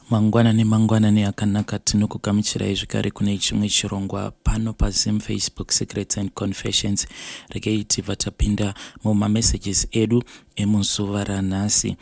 Mangwanani mangwanani akanaka, tinokugamuchirai zvekare kune chimwe chirongwa pano paZim Facebook Secrets and Confessions. Regei tibva tapinda mumamessages edu emuzuva ranhasi.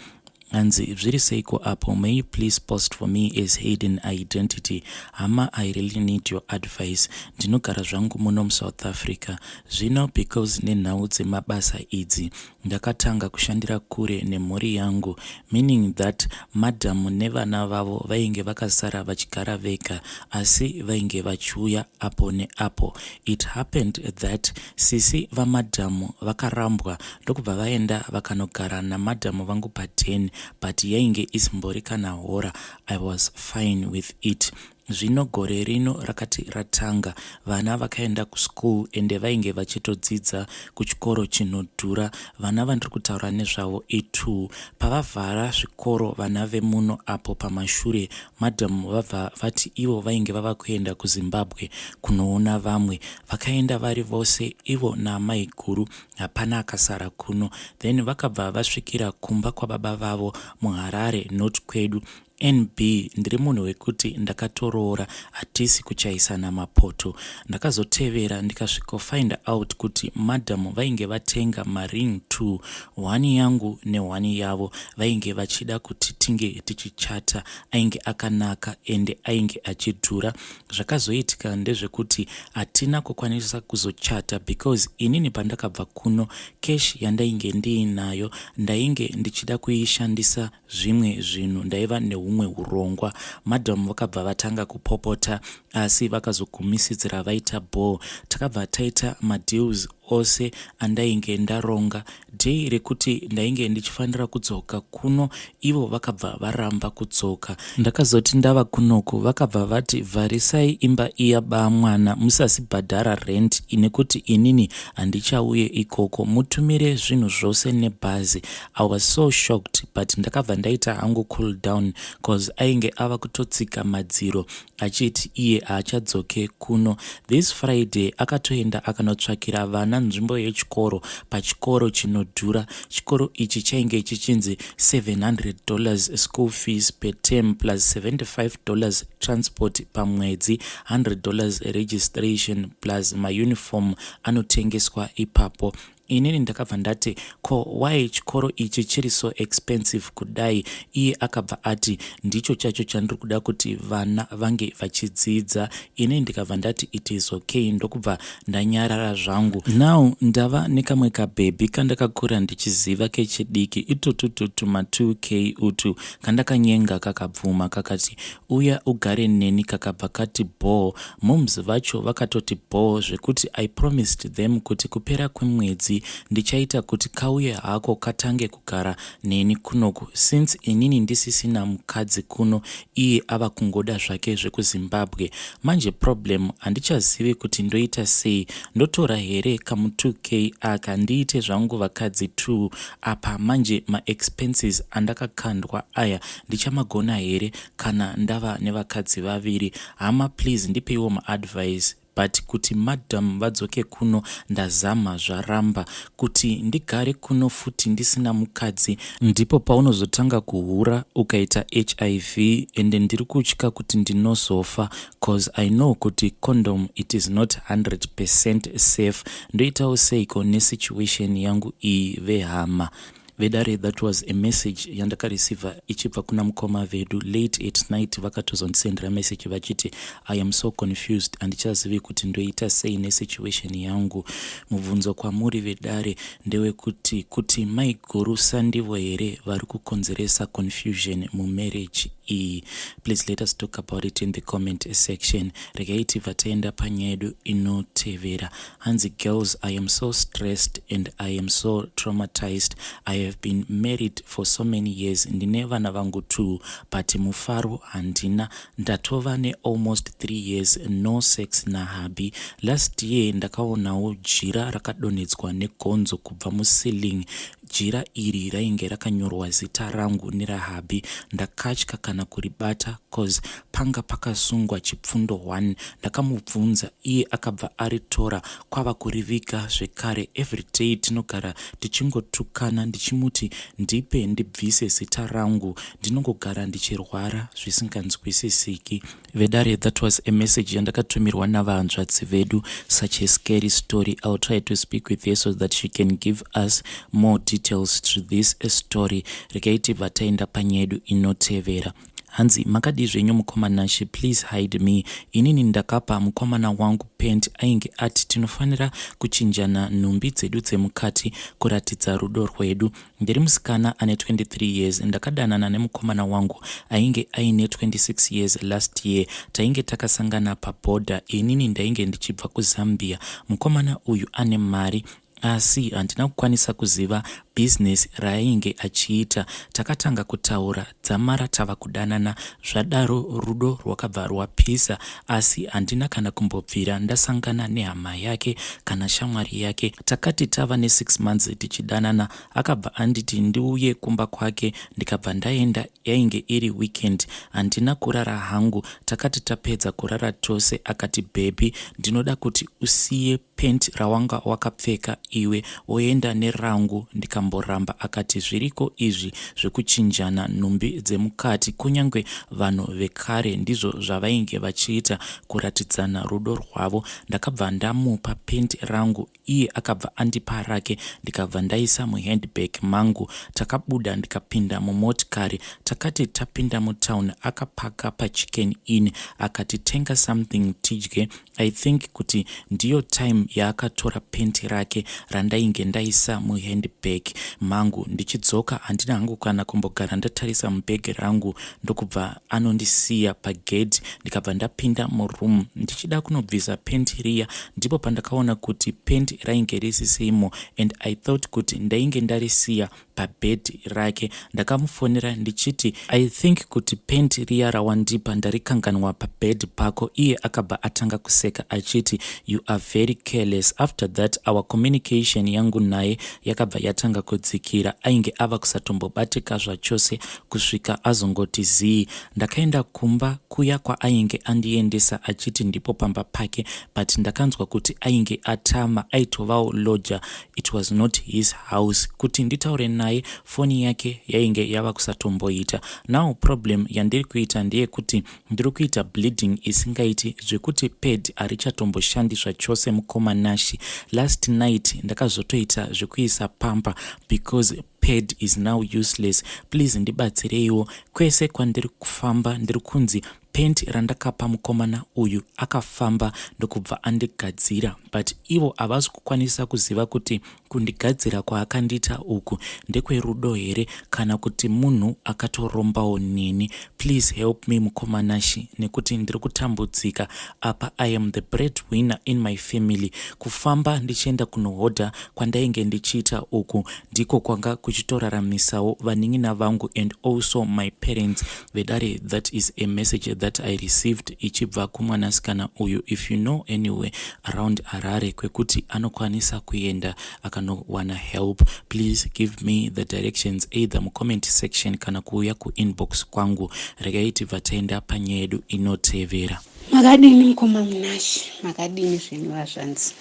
Hanzi, "Zviri seiko apo? May you please post for me as hidden identity. Hama, I really need your advice. Ndinogara zvangu muno muSouth Africa. Zvino because nenhau dzemabasa idzi, ndakatanga kushandira kure nemhuri yangu, meaning that madhamu nevana vavo vainge vakasara vachigara vega, asi vainge vachiuya apo neapo. It happened that sisi vamadhamu vakarambwa, ndokubva vaenda vakanogara namadhamu vangu pa10, but yainge isimbori kana hora. I was fine with it. Zvino gore rino rakati ratanga, vana vakaenda kuschool, ende vainge vachitodzidza kuchikoro chinodhura. Vana vandiri kutaura nezvavo i2. Pavavhara zvikoro vana vemuno apo pamashure, madhamu vabva vati ivo vainge vava kuenda kuZimbabwe kunoona vamwe. Vakaenda vari vose, ivo naamai guru, hapana akasara kuno. Then vakabva vasvikira kumba kwababa vavo muHarare, not kwedu. Nb, ndiri munhu wekuti ndakatoroora, hatisi kuchaisana mapoto. Ndakazotevera ndikasvikofind out kuti madhamu vainge vatenga maring 2, one yangu neone yavo. Vainge vachida kuti tinge tichichata. Ainge akanaka ende ainge achidhura. Zvakazoitika ndezvekuti hatina kukwanisa kuzochata because inini pandakabva kuno, cash yandainge ndiinayo ndainge ndichida kuishandisa zvimwe zvinhu, ndaiva neumwe urongwa. Madhamu vakabva vatanga kupopota, asi vakazogumisidzira vaita ball. Takabva taita madeals ose andainge ndaronga. Day rekuti ndainge ndichifanira kudzoka kuno, ivo vakabva varamba kudzoka. Ndakazoti ndava kunoku, vakabva vati, 'Vharisai imba iya bamwana, musasibhadhara rent nekuti inini handichauye ikoko. Mutumire zvinhu zvose nebhazi.' I was so shocked, but ndakabva ndaita hangu cool down, cause ainge ava kutotsika madziro achiti iye haachadzoke kuno. This Friday akatoenda akanotsvakira vana nzvimbo yechikoro pachikoro chinodhura. Chikoro ichi chainge chichinzi $700 school fees per term, plus $75 transport pamwedzi, $100 registration, plus mauniform anotengeswa ipapo. Inini ndakabva ndati, 'Ko why chikoro ichi chiri so expensive kudai?' Iye akabva ati, 'Ndicho chacho chandiri kuda kuti vana vange vachidzidza.' Inini ndikabva ndati, 'It is okay.' Ndokubva ndanyarara zvangu. Now ndava nekamwe kabhebhi kandakakura ndichiziva kechidiki, itutututu ma2K utu, kandakanyenga. Kakabvuma, kakati, 'Uya ugare neni.' Kakabva kati ball. Moms vacho vakatoti ball, zvekuti I promised them kuti kupera kwemwedzi ndichaita kuti kauye hako katange kugara neni kunoku, since inini ndisisina mukadzi kuno, iye ava kungoda zvake zvekuZimbabwe. Manje problem, handichazivi kuti ndoita sei. Ndotora here kamu2K aka, ndiite zvangu vakadzi 2 apa? Manje maexpenses andakakandwa aya ndichamagona here kana ndava nevakadzi vaviri? Hama, please ndipeiwo maadvice. But kuti madam vadzoke kuno ndazama, zvaramba. Kuti ndigare kuno futi ndisina mukadzi, ndipo paunozotanga kuhura ukaita HIV, ende ndiri kutya kuti ndinozofa, cause I know kuti condom, it is not 100% safe. Ndoitawo seiko nesituation yangu iyi, vehama vedare?" That was a message yandakareceiva ichibva kuna mukoma vedu late at night. Vakatozondisendera message vachiti, "I am so confused, handichazivi kuti ndoita sei nesituation yangu." Mubvunzo kwamuri vedare ndewekuti, kuti maiguru sandivo here vari kukonzeresa confusion mumarriage iyi? Please let us talk about it in the comment section. Regai tibva taenda panyaya yedu inotevera. Hanzi, "Girls, I am so stressed and I am so traumatized. I have been married for so many years, ndine vana vangu two, but mufaro handina. Ndatova nealmost 3 years no sex nahubby. Last year ndakaonawo jira rakadonhedzwa negonzo kubva muceiling. Jira iri rainge rakanyorwa zita rangu nerahubby. Ndakatya kana kuribata, cause panga pakasungwa chipfundo 1. Ndakamubvunza, iye akabva aritora kwava kuriviga zvekare. Everyday tinogara tichingotukana, ndichimuudza. ndichimuti ndipe ndibvise zita rangu ndinongogara ndichirwara zvisinganzwisisiki. Vedare that was a message yandakatumirwa navahanzvadzi vedu such a scary story. I'll try to speak with her so that she can give us more details to this story. Regai tibva taenda panyedu inotevera. Hanzi makadii zvenyu mukoma Nashe please hide me inini ndakapa mukomana wangu pant ainge ati tinofanira kuchinjana nhumbi dzedu dzemukati kuratidza rudo rwedu Ndiri musikana ane 23 years ndakadanana nemukomana wangu ainge aine 26 years last year tainge takasangana paborder inini ndainge ndichibva kuZambia mukomana uyu ane mari asi handina kukwanisa kuziva business raainge achiita takatanga kutaura dzamara tava kudanana zvadaro rudo rwakabva rwapisa asi handina kana kumbobvira ndasangana nehama yake kana shamwari yake takati tava ne6 months tichidanana akabva anditi ndiuye kumba kwake ndikabva ndaenda yainge iri weekend handina kurara hangu takati tapedza kurara tose akati bhebhi ndinoda kuti usiye pant rawanga wakapfeka iwe woenda nerangu ndikamboramba akati zviriko izvi zvekuchinjana nhumbi dzemukati kunyange vanhu vekare ndizvo zvavainge vachiita kuratidzana rudo rwavo ndakabva ndamupa pant rangu iye akabva andipa rake ndikabva ndaisa muhandbag mangu takabuda ndikapinda mumotikari takati tapinda mutown akapaka pachicken inn akati tenga something tidye I think kuti ndiyo time yaakatora pant rake randainge ndaisa muhandbag mangu ndichidzoka handina hangu kana kumbogara ndatarisa mubag rangu ndokubva anondisiya pagedhi ndikabva ndapinda muroom ndichida kunobvisa pant riya ndipo pandakaona kuti pant rainge risisimo and I thought kuti ndainge ndarisiya pabed rake ndakamufonera ndichiti I think kuti pant riya rawandipa ndarikanganwa pabed pako iye akabva atanga kuseka achiti you are very careless after that our communication yangu naye yakabva yatanga kudzikira ainge ava kusatombobatika zvachose kusvika azongoti zii ndakaenda kumba kuya kwaainge andiendesa achiti ndipo pamba pake but ndakanzwa kuti ainge atama aitovawo lodger it was not his house kuti nditaure naye foni yake yainge yava kusatomboita now problem yandiri kuita ndeyekuti ndiri kuita bleeding isingaiti zvekuti pad harichatomboshandi zvachose mukoma Nashy last night ndakazotoita zvekuisa pamper because pad is now useless please ndibatsireiwo kwese kwandiri kufamba ndiri kunzi pant randakapa mukomana uyu akafamba ndokubva andigadzira but ivo havasi kukwanisa kuziva kuti kundigadzira kwaakandiita uku ndekwerudo here kana kuti munhu akatorombawo neni please help me mukoma Nashy nekuti ndiri kutambudzika apa I am the bread winner in my family kufamba ndichienda kunohodha kwandainge ndichiita uku ndiko kwanga kuchitoraramisawo vanin'ina vangu and also my parents vedare that is a message that I received ichibva kumwanasikana uyu if you know anywhere around Harare kwekuti anokwanisa kuenda akanowana help please give me the directions either mucomment section kana kuuya kuinbox kwangu regai tibva taenda panyaya yedu inotevera. Makadini mukoma Munashe, makadini zvenyu vazvanzi.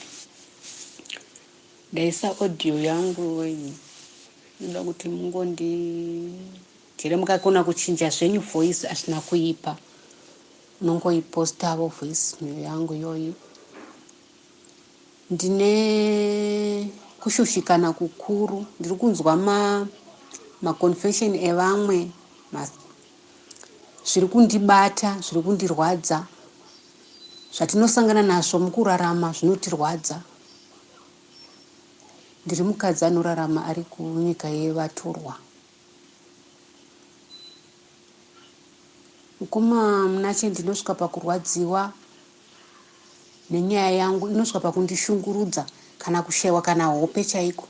Ndaisa audio yangu iyi inoda kuti mungondi chero mukakona kuchinja zvenyu voice asina kuipa unongoipostavo voice mail yangu iyoyi ndine kushushikana kukuru ndiri kunzwa ma maconfession evamwe zviri kundibata zviri kundirwadza zvatinosangana nazvo mukurarama zvinotirwadza ndiri mukadzi anorarama ari kunyika yevatorwa Mukoma Munashe ndinosvika pakurwadziwa nenyaya yangu inosvika pakundishungurudza kana kushaiwa kana hope chaiko.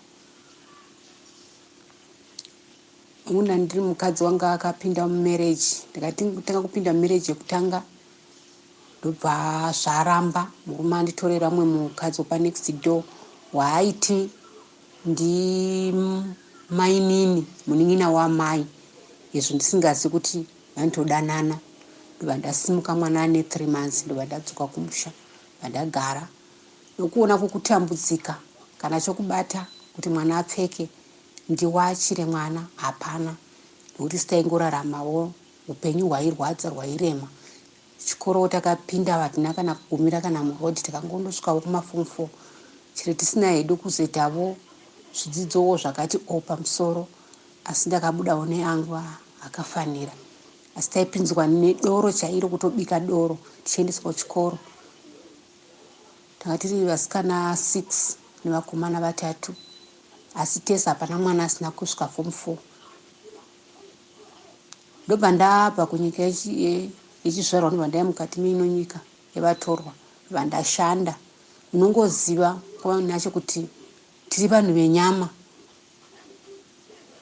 Una ndiri mukadzi wanga akapinda mumarriage ndakatanga kupinda mumarriage yekutanga ndobva zvaramba murume anditorera mumwe mukadzi wepanext door waaiti Ndimainini munin'ina wamai izvo ndisingazivi kuti vanotodanana ndobva ndasimuka mwana ane 3 months ndobva ndadzoka kumusha ndagara nokuona kwekutambudzika kana chokubata kuti mwana apfeke ndiwachire mwana hapana nokuti sitaingoraramawo upenyu hwairwadza rwairema chikoro takapinda hatina kana kugumira kana muroad takangondosvikawo kumafom four chero tisina hedu kuzoitavo zvidzidzowo zvakati o pamusoro asi ndakabudawo neangu akafanira asi taipinzwa nedoro chairo kutobika doro tichiendeswa kuchikoro tanga tiri vasikana six nevakomana vatatu asi tese hapana mwana asina kusvika form four ndobva ndabva kunyika yechizvarwa ndobva ndaya mukati meino nyika yevatorwa ndobva ndashanda unongoziva nacho kuti tiri vanhu venyama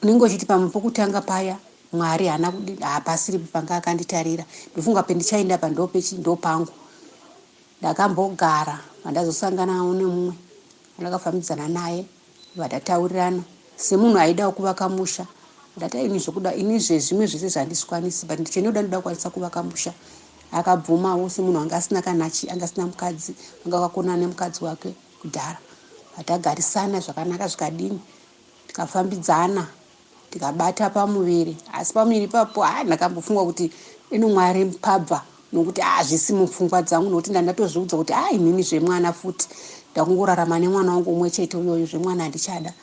unenge uchiti pamwe pokutanga paya mwari haana hapasiripo panga akanditarira ndofunga pendichaenda pa ndopangu ndakambogara vandazosanganawo nemumwe andakafambidzana naye vatataurirana semunhu aidawo kuvaka musha ndati ini zvokuda ini zvezvimwe zvese zvandikwanisi but chendinoda ndoda kukwanisa kuvaka musha akabvumawo semunhu anga asina kana chi anga asina mukadzi anga akakonana nemukadzi wake kudhara vatagarisana zvakanaka zvikadini tikafambidzana tikabata pamuviri asi pamuviri ipapo ha ndakambofunga kuti ino mwari pabva nokuti hazvisi mupfungwa dzangu nokuti ndandatozviudza kuti a inini zvemwana futi ndakungorarama nemwana wangu umwe chete uyoyo zvemwana handichada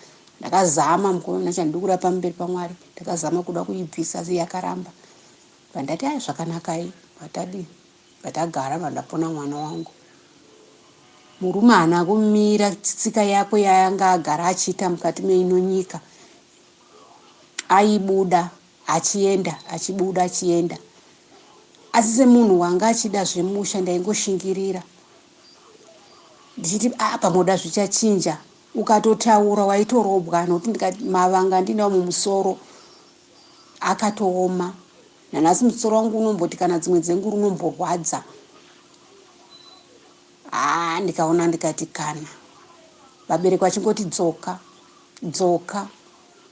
ndakazama mukomana chandiri pamberi pamwari ndakazama kuda kuibvisa asi yakaramba vandati ai zvakanakai vatadii vatagara vandapona mwana wangu murume haana kumira tsika yako yaanga agara achiita mukati meino nyika aibuda achienda achibuda achienda asi semunhu wanga achida zvemusha ndaingoshingirira ndichiti a ah, pamoda zvichachinja ukatotaura waitorobwa nokuti ndikati mavanga ndinawo mumusoro akatooma nanhasi musoro wangu unomboti kana dzimwe dzenguru unomborwadza haa ndikaona ndikati kana vabereki vachingoti dzoka dzoka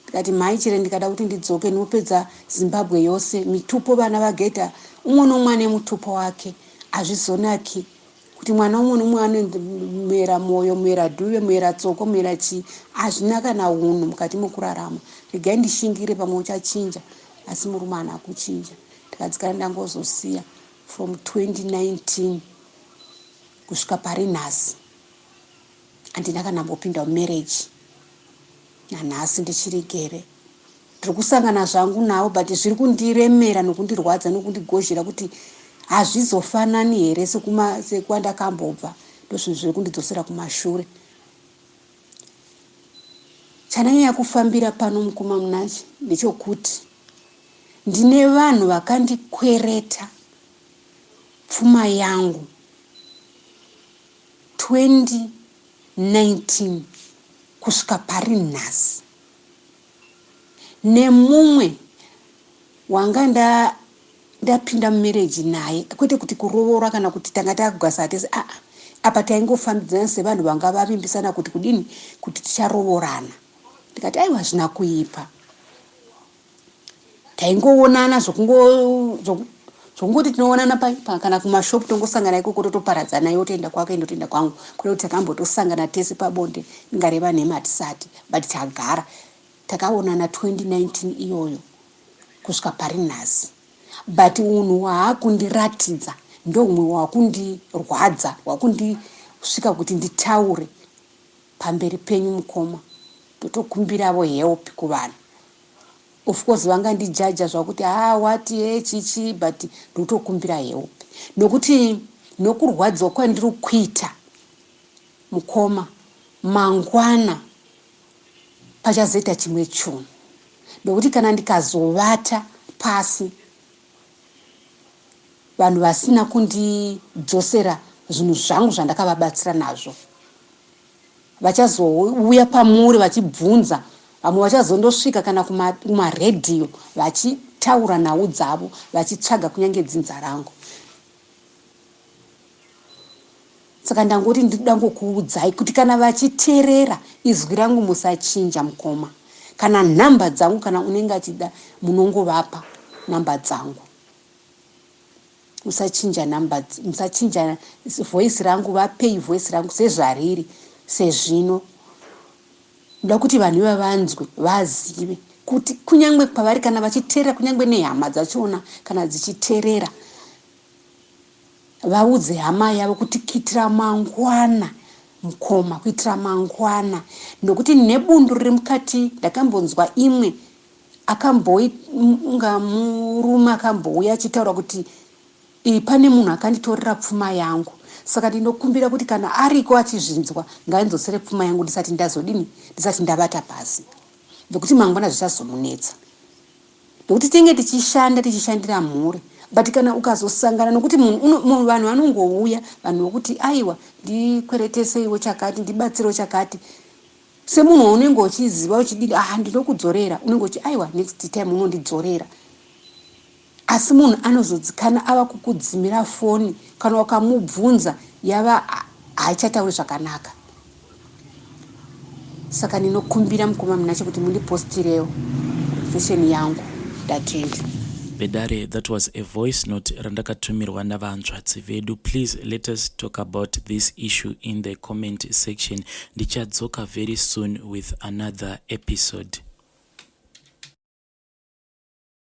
ndikati mhai chire ndikada kuti ndidzoke ndinopedza zimbabwe yose mitupo vana vageta umwe nomwe ane mutupo wake hazvizonaki kuti mwana umwe nomwe anomera mwoyo muera dhuve muera tsoko muera chii hazvina kana unhu mukati mokurarama regai ndishingire pamwe uchachinja asi murume haana kuchinja ndikadzikana ndangozosiya from 2019 kusvika pari nhasi handina kana mbopinda mumarriage nanhasi ndichirigere ndiri kusangana zvangu navo but zviri kundiremera nokundirwadza nokundigozhera kuti hazvizofanani here sekwandakambobva ndozvinhu zviri kundidzosera kumashure chandanyanya kufambira pano mukoma munachi ndechokuti ndine vanhu vakandikwereta pfuma yangu 2019 kusvika pari nhasi nemumwe wanga ndapinda mumereji naye kwete kuti kuroora kana kuti tanga takugasa tese aa apa taingofambidzana sevanhu vanga vavimbisana kuti kudini kuti ticharovorana ndikati aiwa hazvina kuipa taingoonana zvokungoti tinoonana kana kumashopu tongosangana ikoko totoparadzana iwe toenda kwako ende toenda kwangu kwete kuti takambotosangana tese pabonde ingareva nhema hatisati but tagara takaonana 2019 iyoyo kusvika pari nhasi but unhu hwaakundiratidza ndoumwe hwakundirwadza hwakundisvika kuti nditaure pamberi penyu mukoma ndotokumbiravo help kuvanhu of course vangandijaja zvakuti ha wati e chichi but ndotokumbira help nokuti nokurwadziwa kwandiri kuita mukoma mangwana pachazoita chimwe chunhu nokuti kana ndikazovata pasi vanhu vasina kundidzosera zvinhu zvangu zvandakavabatsira nazvo vachazouya pamuri vachibvunza vamwe vachazondosvika kana kumaredhiyo vachitaura nhau dzavo vachitsvaga kunyange dzinza rangu saka ndangoti ndinoda ngokuudzai kuti kana vachiteerera izwi rangu musachinja mukoma kana nhamba dzangu kana unenge achida munongovapa nhamba dzangu musachinja nhamba musachinja voice rangu vapei voice rangu sezvariri sezvino Ndoda kuti vanhu iva vanzwe, vazive kuti kunyange kwavari kana vachiteerera, kunyange nehama dzachona kana dzichiteerera, vaudze hama yavo kuti kuitira mangwana mukoma, kuitira mangwana, nokuti nebundu riri mukati. Ndakambonzwa imwe akambonga murume akambouya achitaura kuti pane munhu akanditorera pfuma yangu, saka ndinokumbira kuti kana ariko achizvinzwa ngaandidzosere pfuma yangu ndisati ndazodini, ndisati ndabata pasi, nekuti mangwana zvichazomunetsa, nekuti tinenge tichishanda, tichishandira mhuri. But kana ukazosangana nokuti munhu, vanhu vanongouya, vanhu vokuti aiwa, ndikwereteseiwo chakati, ndibatsirewo chakati, semunhu waunenge uchiziva uchidini, ah, ndinokudzorera, unenge uchi aiwa, next time unondidzorera. Asi munhu anozodzikana ava kukudzimira foni, kana ukamubvunza yava haichatauri zvakanaka. Saka ndinokumbira mukoma Munache kuti mundipostirewo confession yangu. Ndatenda. Vedare, that was a voice note randakatumirwa navanzvadzi vedu. Please let us talk about this issue in the comment section. Ndichadzoka very soon with another episode.